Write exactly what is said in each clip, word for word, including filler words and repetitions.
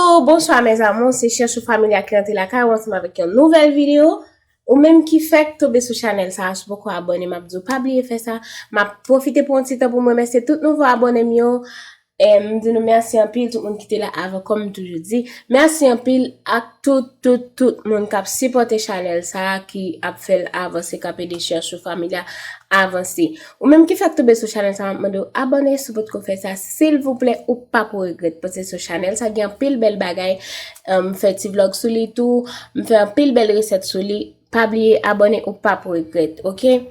Hello, bonswa mes amours, se Chèchou Family a ki rantre lakay ou ansanm avèk yon nouvèl videyo. Ou menm ki fèk tonbe sou chanèl sa a, si w poko abòne, m ap di w pa bliye fè sa. M ap pwofite pran yon ti tan pou m remèsye tout nouvo abòne m yo. E m di nou mèsi anpil, tout moun ki te la avan, kòm m toujou di. Mèsi anpil ak tout, tout, tout moun k ap sipòte chanèl sa a, ki ap fè l avanse, k ap ede Chèchou Family a avanse. Ou menm ki fèk tonbe sou chanèl sa a, m ap mande w abòne si w potko fè sa, silvouplè, ou p ap regrèt. Paske sou chanèl sa, gen anpil bèl bagay. Em, m fè ti vlòg sou li tou. M fè anpil bèl resèt sou li. Pa bliye abòne, ou p ap regrèt, oke?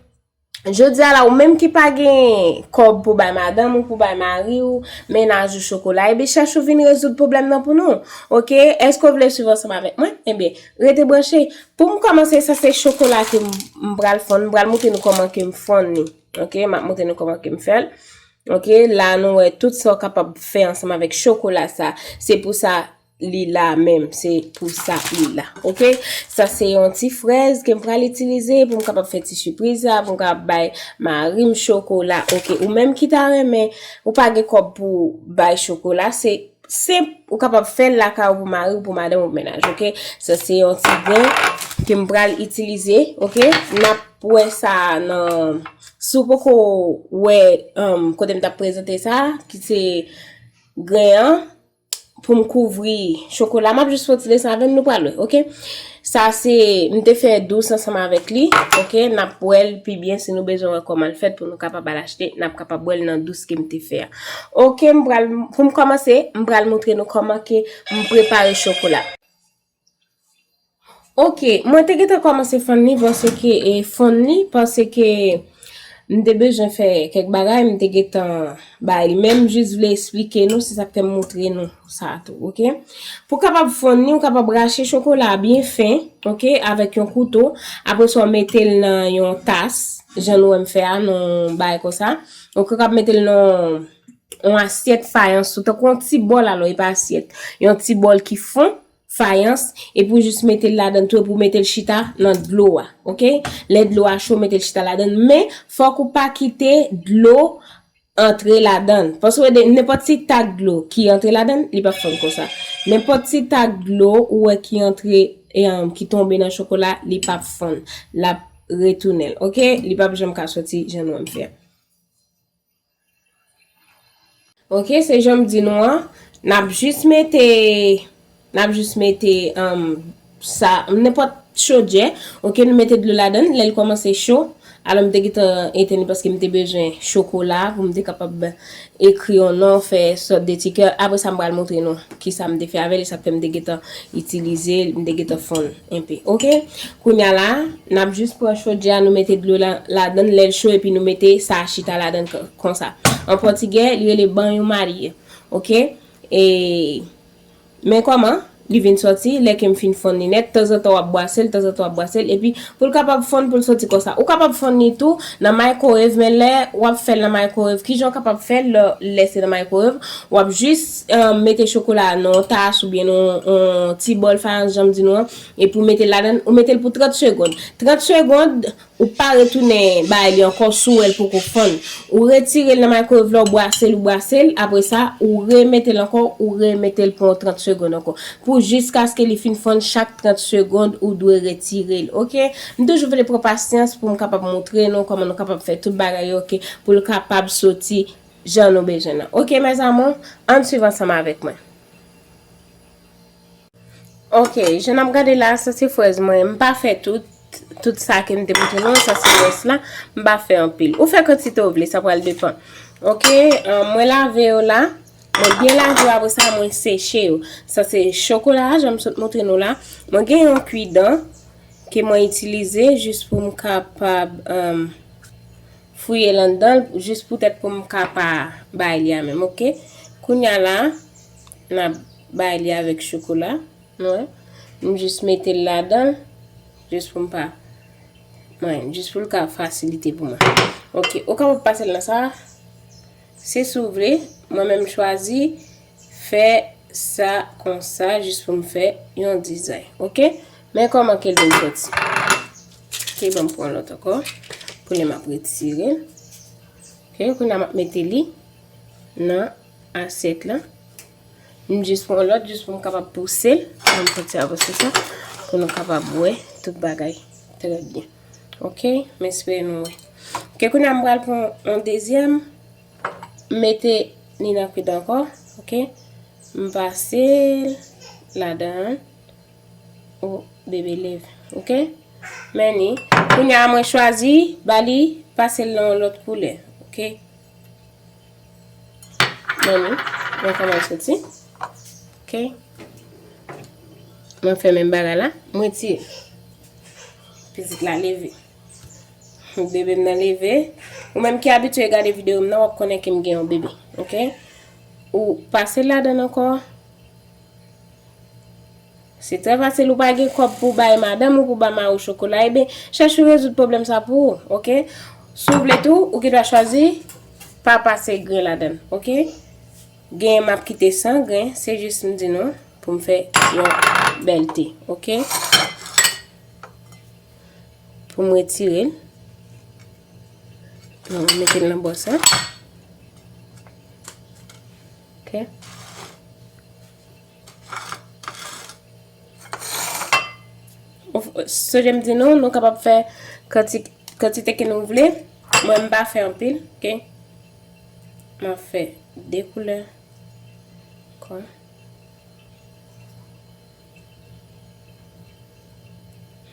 Jodi a la, ou menm ki pa gen kòb pou bay madanm ou, pou bay mari ou, mennaj ou chokola, ebyen Chèchou vin rezoud pwoblèm nan pou nou. Oke? Èske w vle swiv ansanm avèk mwen? Ebyen, rete branche. Pou m kòmanse, sa se chokola ke m, m pral fonn. M pral montre nou kòman ke m fonn li. Oke? M ap montre nou kòman ke m fè l. Oke? La, nou wè tout sa w kapab fè ansanm avèk chokola sa. Se pou sa, li la menm, se pou sa li la. Oke? Sa se yon ti frèz ke m pral itilize pou m kapab fè ti sipriz la, pou m kapab bay mari m chokola. Oke? Ou menm ki ta renmen, ou pa gen kòb pou bay chokola, se senp, ou kapab fè l lakay ou pou mari ou, pou madanm ou, pou mennaj, oke? Sa se yon ti grenn ke m pral itilize, oke? N ap wè sa nan, si w poko wè, um, kote m t ap prezante sa, ki se grenn an, pou m kouvri chokola. M ap jis fè yon ti desen avè n, nou pral wè, oke? Sa se, m te fè dous ansanm avèk li, oke? N ap wè l pi byen si nou bezwen wè kòman l fèt pou nou kapab al achte, n ap kapab wè l nan dous ke m te fè a. Oke, m pral, pou m kòmanse, m pral montre nou kòman ke m prepare chokola. Oke, mwen te gentan kòmanse fann li, paske, e, fonn li, paske m te bezwen fè kèk bagay, m te gentan bay li. Men m jis vle eksplike nou, se sa k fè m montre nou sa tou, oke? Pou w kapab fonn li, ou kapab rache chokola a byen fen, oke, avèk yon kouto. Apre sa, w mete l nan yon tas, jan nou wè m fè a, nan yon bagay konsa. Oke, ou kapab mete l nan yon asyèt fayans, tankou yon ti bòl, alò, e pa asyèt. Yon ti bòl ki fon, fayans, epi w jis mete l ladan tou, epi w mete l chita nan dlo a, oke? Lè dlo a cho, mete l chita ladan, men fòk ou pa kite dlo antre ladan. Paske w wè de, nenpòt ti tak dlo ki antre ladan, li p ap fonn konsa. Nenpòt ti tak dlo ou wè ki antre, e, um, ki tonbe nan chokola, li p ap fonn. L ap retounen l, oke? Li p ap janm ka soti jan nou wè m fè a. Oke, se jan m di nou an, n ap jis mete, n ap jis mete, um, sa, nenpòt chodyè, oke, nou mete dlo ladan l, lè l kòmanse cho, alò m te gentan etenn li paske m te bezwen chokola pou m te kapab ekri yon non, fè sòt de ti kè. Apre sa, m pral montre nou kisa m te fè avè l, e sa k fè m te gentan itilize l, m te gentan fonn enpe. Oke? Kounye a la, n ap jis pran chodyè a, nou mete dlo la, ladan l, lè l cho, epi nou mete sa chita ladan l kon-, konsa. An pòtigè, li rele banho-maria. Oke? E, men kòman li vin sòti, lè ke m fin fonn li nèt, tanzantan w ap bwase l, tanzantan w ap bwase l, epi pou l kapab fonn, pou l soti konsa. Ou kapab fonn li tou nan microwave, men lè w ap fè l nan microwave, kijan w kapab fè l lè, lè se nan microwave? W ap jis, eh, mete chokola a nan yon tas oubyen nan yon, yon ti bòl fayans, jan m di nou an, epi w mete l ladan l, ou mete l pou trant segonn. Trant segonn, ou pa retounen bay li ankò si w wè l poko fonn. Ou retire l nan microwave la, ou bwase l, ou bwase l, apre sa, ou remete l ankò, ou remete l pou yon trant segonn ankò. Pou jiskaske li fin fonn, chak trant segonn, ou dwe retire l, oke? M toujou vle pran pasyans pou m kapab montre nou kòman nou kapab fè tout bagay yo, oke? Pou l kapab soti jan nou bezwen nan. Oke, mes amours, ann swiv ansanm avèk mwen. Oke, jan n ap gade la, sa se frèz mwen. M pa fè tout, tout sa ke m te montre nou, sa se rès la. M pa fè anpil. Ou fè kantite w vle, sa pral depann. Oke, eh, mwen lave yo la. Mwen byen lave yo, apre sa, mwen seche yo. Sa se chokola a, jan m sot montre nou la. Mwen gen yon kwidan ke mwen itilize jis pou m kapab, eh, fouye l anndan l, jis poutèt pou m ka pa bay li a menm, oke? Kounye a la, n ap bay li avèk chokola, nou wè. M jis mete l ladan l, jis pou m pa manyen, jis pou l ka fasilite pou mwen. Oke, ou kapab pase l nan sa, se si w vle, mwen menm m chwazi fè sa konsa, jis pou m fè yon dizay, oke? Men kòman ke l vin sòti. Oke, ban m pran lòt ankò. Pou lè m ap retire l. Oke, kounye a m ap mete li nan asyèt la. M jis pran lòt, jis pou m kapab pouse l. Ban m fè ti avanse sa, pou nou kapab wè tout bagay trè byen. Ok, m espere nou wè. Ok, kounye a m pral pran yon dezyèm, m mete li nan kwit ankò, ok. M pase l ladan an. Ou bebe leve, ok? Men ni, kounye a mwen chwazi, ba li, pase l nan yon lòt koulè, ok? Men ni, mwen kòman l soti, ok? Mwen fè menm bagay la, mwen tire. Pitit la leve. Bebe m nan leve. Ou menm ki abitye gade videyo m nan, w ap konnen ke m gen yon bebe, ok? Ou pase l ladan l ankò. Se trè fasil, ou pa gen kòb pou bay madanm ou, pou bay mari w chokola, ebyen, chèche rezoud pwoblèm sa pou ou, ok? Si w vle tou, ou gen dwa chwazi pa pase gren ladan l, ok? Gen m ap kite san gren, se jis m di nou pou m fè yon bèlte, ok? Pou m retire l. Mwen mete l nan bò sa. Ok. Sonje m di nou, nou kapab fè kanti-, kantite ke nou vle. Mwen, m pa fè anpil, ok? M ap fè de koulè. Kon.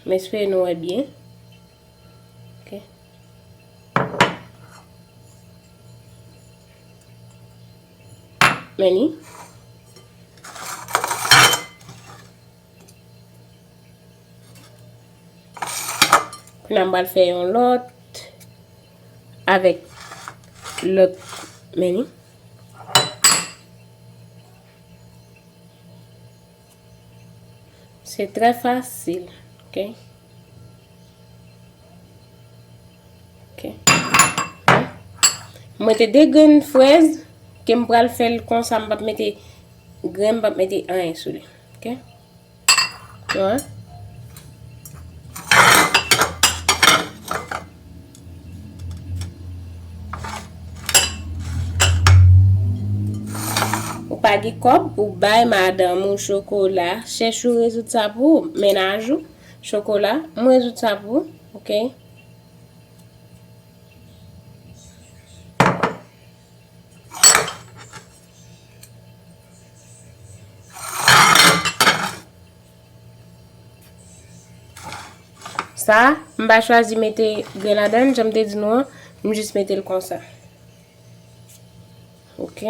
M espere nou wè byen. Ok. Men ni. Kounye a m pral fè yon lòt avèk lòt men ni. Se trè fasil, ok? Ok. Mwen mete de grenn frèz, ke m pral fè l konsa, m p ap mete grenn, m p ap mete anyen sou li, ok? Wi. Ou pa gen kòb pou bay madanm ou chokola, chèche w rezoud sa pou ou, mennaj ou, chokola, m rezoud sa pou ou, ok? Sa, m pa chwazi mete grenn ladan l, jan m te di nou an, m jis mete l konsa. Ok.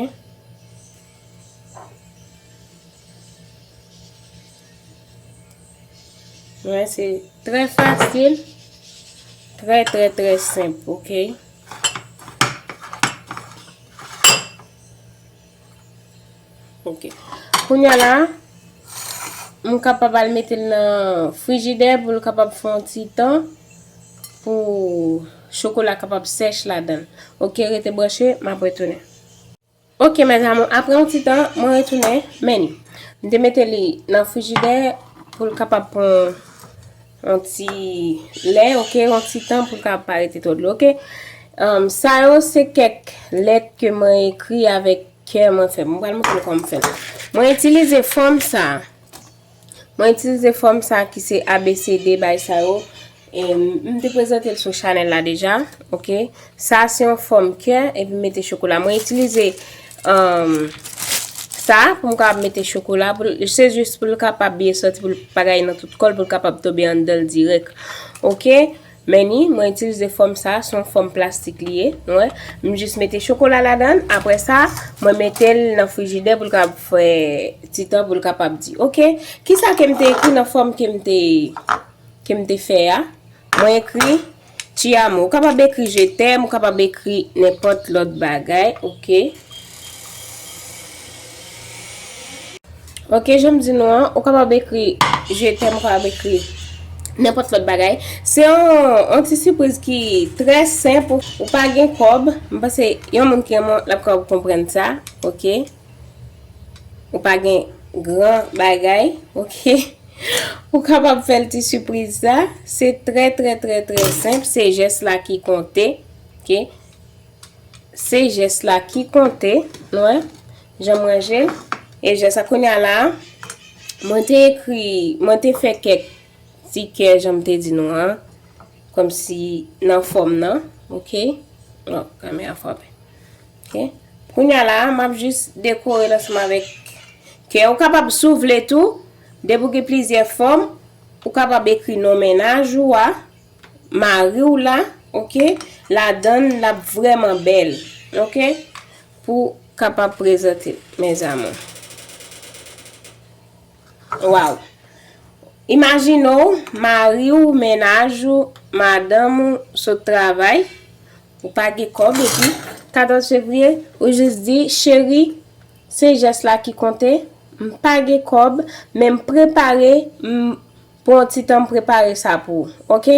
Mwen, se trè fasil, trè, trè, trè senp, ok? Ok. Kounye a la, m kapab al mete l nan frijidè pou l kapab fè yon ti tan pou chokola kapab sèch ladan l. Ok, rete branche, m ap retounen. Ok, mes amours, apre yon ti tan, mwen retounen, men ni. M te mete li nan frijidè pou l kapab pran yon ti lè, ok, yon ti tan pou l kapab pa rete twò dlo, ok. Em, sa yo se kèk lèt ke mwen ekri avèk kè mwen fè. Mwen pral montre nou kòman m fè l. Mwen itilize fòm sa a. Mwen itilize fòm sa a ki se A B C D bay sa yo. E m, m te prezante l sou chanèl la deja. Ok. Sa a se yon fòm kè epi m mete chokola. Mwen itilize, em, sa a pou m kapab mete chokola. Pou l, se jis pou l kapab byen sòti, pou l pa gaye nan tout kò l, pou l kapab tonbe anndan l dirèk. Ok. Men ni, mwen itilize fòm sa, se yon fòm plastik li ye, nou wè. M jis mete chokola ladan l, apre sa, mwen mete l nan frijidè pou l kapab fè ti tan pou l kapab di. Ok, kisa ke m te ekri nan fòm ke m te, ke m te fè a? Mwen ekri te amo. Ou kapab ekri je t'aime, ou kapab ekri nenpòt lòt bagay, ok? Ok, jan m di nou an, ou kapab ekri je t'aime, ou kapab ekri nenpòt lòt bagay. Se yon, yon ti sipriz ki trè senp. Ou, ou pa gen kòb, m panse yon moun ki renmen w, l ap kapab konprann sa, ok? Ou pa gen gran bagay, ok? Ou kapab fè l ti sipriz sa. Se trè, trè, trè, trè senp. Se jès la ki konte, ok? Se jès la ki konte, nou wè, jan m ranje l, E jès sa kounye a la, mwen te ekri, mwen te fè kèk ti kè, jan m te di nou an, kòmsi nan fòm nan, oke? Bon, kamera frape. Oke? Kounye a la, m ap jis dekore l ansanm avèk kè. Ou kapab, si w vle tou, depi w gen plizyè fòm, ou kapab ekri non mennaj ou a, mari w la, oke? Ladan l, l ap vrèman bèl, oke? Pou kapab prezante l, mes amours. Waw! Imajine w, mari w, mennaj ou, madanm ou sot travay, ou pa gen kòb, epi katòz fevriye, ou jis di, cheri, se jès la ki konte, m pa gen kòb, men m prepare, m pran yon ti tan m prepare sa pou ou, oke?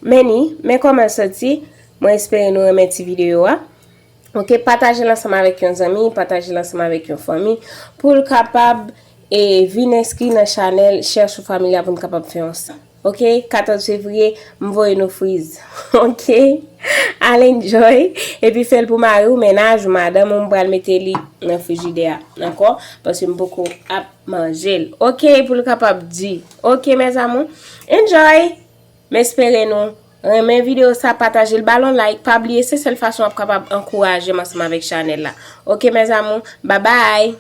Men ni, men kòman l soti, mwen espere nou renmen ti videyo a. Oke, pataje l ansanm avèk yon zanmi, pataje l ansanm avèk yon fanmi, pou l kapab e vin enskri nan chanèl Chèchou Familya pou n kapab fè ansanm. Oke, katòz fevriye, m voye nou friz. Oke? Al enjoy, epi fè l pou mari w, mennaj ou, madanm ou, m pral mete li nan frijidè a, dakò? Paske m poko ap manje l. Oke, pou l kapab di. Oke, mes amours, enjoy! M espere nou renmen videyo sa, pataje l, ba l yon like, pa bliye, se sèl fason w ap kapab ankouraje m ansanm avèk chanèl la. Oke, mes amours, babay!